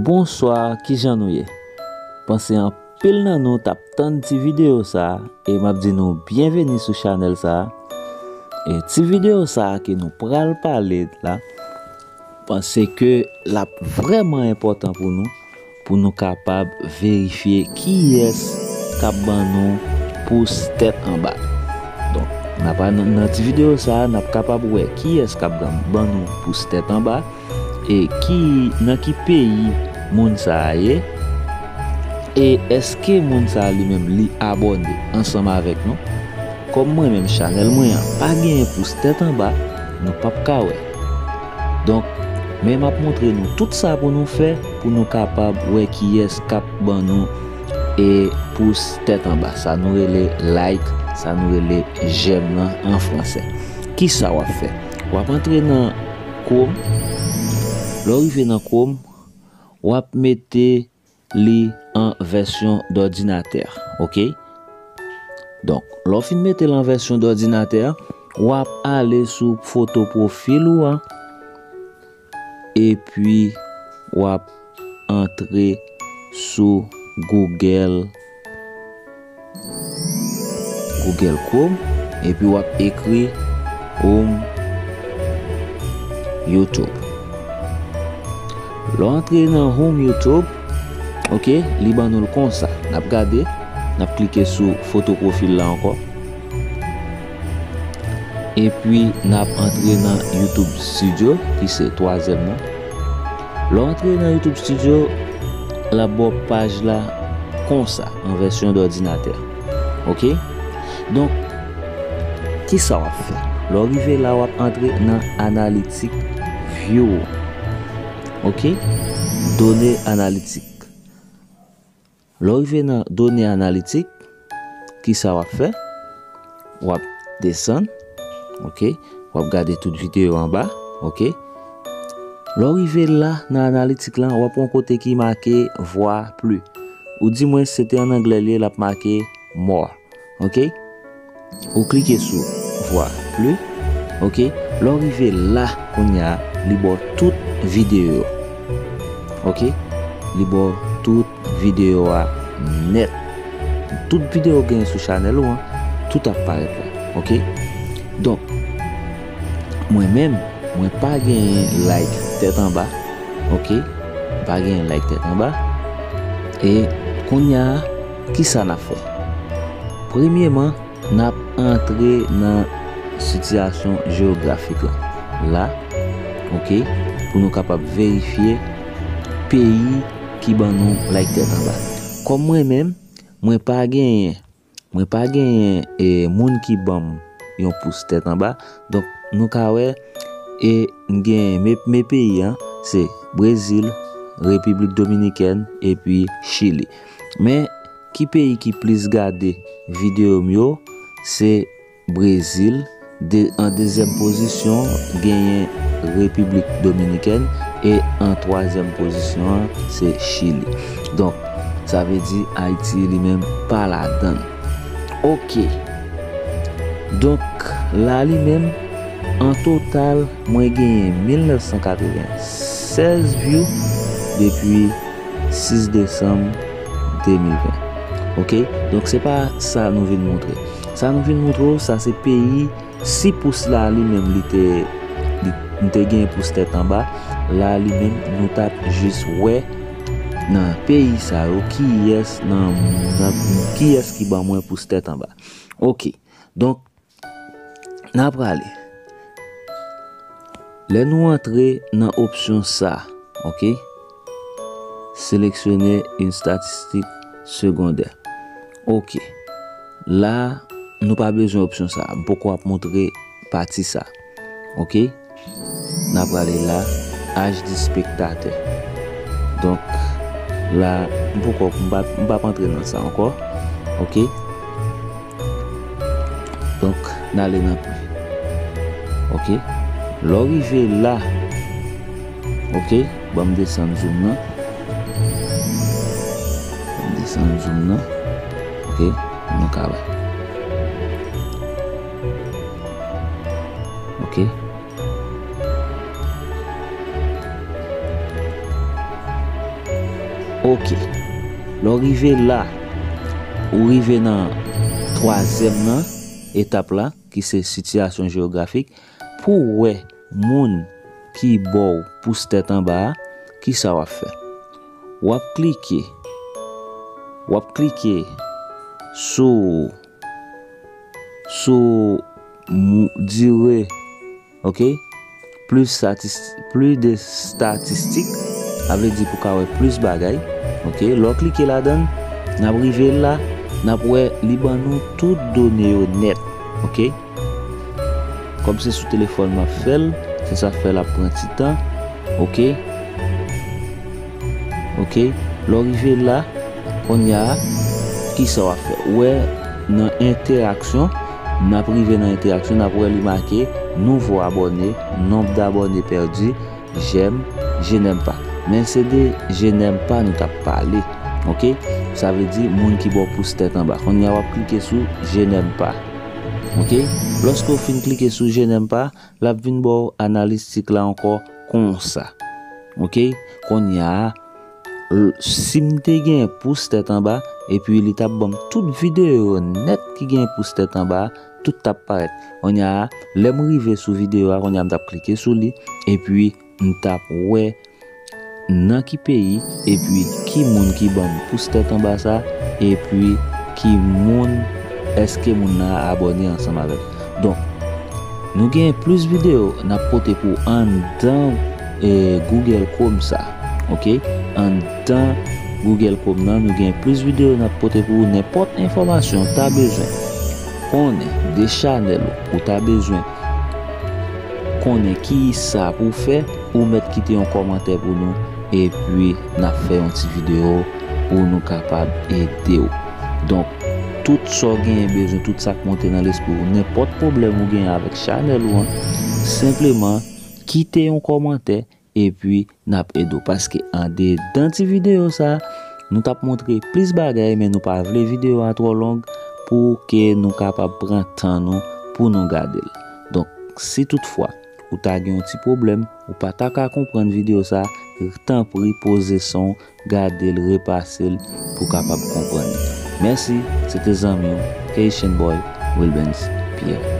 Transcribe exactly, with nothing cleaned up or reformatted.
Bonswa, kijan nou ye? Panse anpil nan nou t ap tann ti videyo sa a, e m ap di nou byenveni sou chanèl sa a. E ti videyo sa a ke nou pral pale la, panse ke l ap vrèman enpòtan pou nou, pou nou kapab verifye kiyès k ap ban nou pous tèt anba. Donk, n ap, nan, nan ti videyo sa a, n ap kapab wè kiyès k ap ban, ban nou pous tèt anba, e ki, nan ki peyi moun sa a ye, e èske moun sa a li menm li abòne ansanm avèk nou. Kòm mwen menm chanèl mwen an pa genyen pous tèt anba, nou p ap ka wè. Donk, men m ap montre nou tout sa pou nou fè, pou nou kapab wè kiyès k ap ban nou e pous tèt anba. Sa nou rele like, sa nou rele j'aime lan an fransè. Kisa w ap fè? W ap antre nan Chrome. Lè w rive nan Chrome, w ap mete li an vèsyon dòdinatè, oke? Donk, lè w fin mete l an vèsyon dòdinatè, w ap ale sou foto pwofil ou an, epi w ap antre sou Google, Google Chrome, epi w ap ekri Home YouTube. Lè w antre nan Home YouTube, oke, li ban nou l konsa. N ap gade, n ap klike sou foto pwofil la ankò. Epi, n ap antre nan YouTube Studio, ki se twazyèm nan. Lè w antre nan YouTube Studio, l ap ba w paj la konsa, an vèsyon dòdinatè. Oke? Donk, kisa w ap fè? Lè w rive la, w ap antre nan Analytic View. Oke? Done analitik. Lè w rive nan done analitik, kisa w ap fè? W ap desann, oke? W ap gade tout videyo anba, oke? Lè w rive la nan analitik lan, w ap wè yon kote ki make voir plus. Ou di mwen se te an anglè l ye, l ap make more, oke? Ou klike sou voir plus, oke? Lè w rive la, kounye a, li ba w tout videyo yo, oke? Li ba w tout videyo a nèt. Tout videyo w genyen sou chanèl ou an, tout ap parèt la, oke? Donk, mwen menm, mwen pa genyen like tèt anba, oke? Mwen pa genyen like tèt anba. E kounye a, kisa n ap fè? Premyeman, n ap antre nan sitiyasyon jewografik lan. La, oke, pou nou kapab verifye peyi ki ban nou like tèt anba. Kòm mwen menm, mwen pa genyen, mwen pa genyen, e, moun ki ban m yon pous tèt anba. Donk, nou ka wè, e, m genyen, men, men peyi an, se Brezil, Repiblik Dominikèn, epi Chili. Men, ki peyi ki plis gade videyo m yo? Se Brezil. De, an dezyèm pozisyon, genyen Repiblik Dominikèn. E an twazyèm pozisyon an, se Chili. Donk, sa vle di Ayiti li menm pa ladann. Oke. Donk, la li menm, an total, mwen genyen mil nèf san katreven sèz view depi sis desanm de mil ven. Oke? Donk, se pa sa nou vin montre. Sa nou vin montre w, sa se peyi, si pous la li menm li te, li, li te gen pous tèt anba, la li menm nou t ap jis wè nan peyi sa yo, kiyès nan, nan, kiyès ki ban mwen pous tèt anba. Oke. Donk, n a prale. Lè nou antre nan opsyon sa, oke? Sélectionner une statistique secondaire. Oke. La, nou pa bezwen opsyon sa. M poko ap montre pati sa. Oke? N a prale la, âge de spectateur. Donk, la, m poko, m pa, m p ap antre nan sa ankò. Oke? Donk, n ale nan pli. Oke? Lè w rive la, oke? Ban m desann zoom nan. Ban m desann zoom nan. Oke? Pou nou ka wè. Ok. Ok. Lè w rive la, ou rive nan twazyèm nan etap la, ki se sitiyasyon jewografik. Pou w wè moun ki bò w pous tèt anba a, kisa w ap fè? W ap klike, w ap klike sou, sou mou-, dire, ok? Plis statis-, plis de statistik, sa vle di pou ka wè plis bagay, ok? Lè w klike ladan l, n ap rive la, n ap wè li ban nou tout done yo nèt, ok? Kòm se sou telefòn m ap fè l, se sa k fè l ap pran ti tan. Ok. Ok. Lè w rive la, kounye a, kisa w ap fè? Ou wè nan entèraksyon, n ap rive nan entèraksyon, n ap wè li make nouvo abòne, nombre d'abonnés perdus, j'aime, je n'aime pas. Men se de je n'aime pas nou t ap pale. Ok. Sa vle di moun ki ba w pous tèt anba. Kounye a w ap klike sou je n'aime pas. Ok. Lòske w fin klike sou je n'aime pas, l ap vin ba w analistik la ankò konsa. Ok. Kounye a, l-, si m te gen pous tèt anba, epi li t ap ban m tout videyo yo nèt ki gen pous tèt anba, tout t ap parèt. Kounye a, lè m rive sou videyo a, kounye a m t ap klike sou li, epi m t ap wè nan ki peyi, epi ki moun ki ban m pous tèt anba sa, epi ki moun, èske moun nan abòne ansanm avè m. Donk, nou gen plis videyo n ap pote pou anndan, eh, Google Chrome sa. Ok? Anndan Google Chrome nan, nou gen plis videyo n ap pote pou ou, nenpòt enfòmasyon ou ta bezwen konnen de chanèl ou, ou ta bezwen konnen ki sa pou w fè, ou mèt kite yon kòmantè pou nou, epi n ap fè yon ti videyo pou nou kapab ede w. Donk, tout sa w genyen bezwen, tout sa k monte nan lespri w, nenpòt pwoblèm ou genyen avèk chanèl ou an, senpleman kite yon kòmantè, epi n ap ede w. Paske andedan ti videyo sa, nou t ap montre plis bagay, men nou pa vle videyo a twò long pou ke nou kapab pran tan nou pou nou gade l. Donk, si toutfwa ou ta gen yon ti pwoblèm, ou pa ta ka konprann videyo sa, tanpri poze san w, gade l, repase l pou w kapab konprann li. Mèsi, se te zanmi w, Haitian Boy, Wilbens Pierre.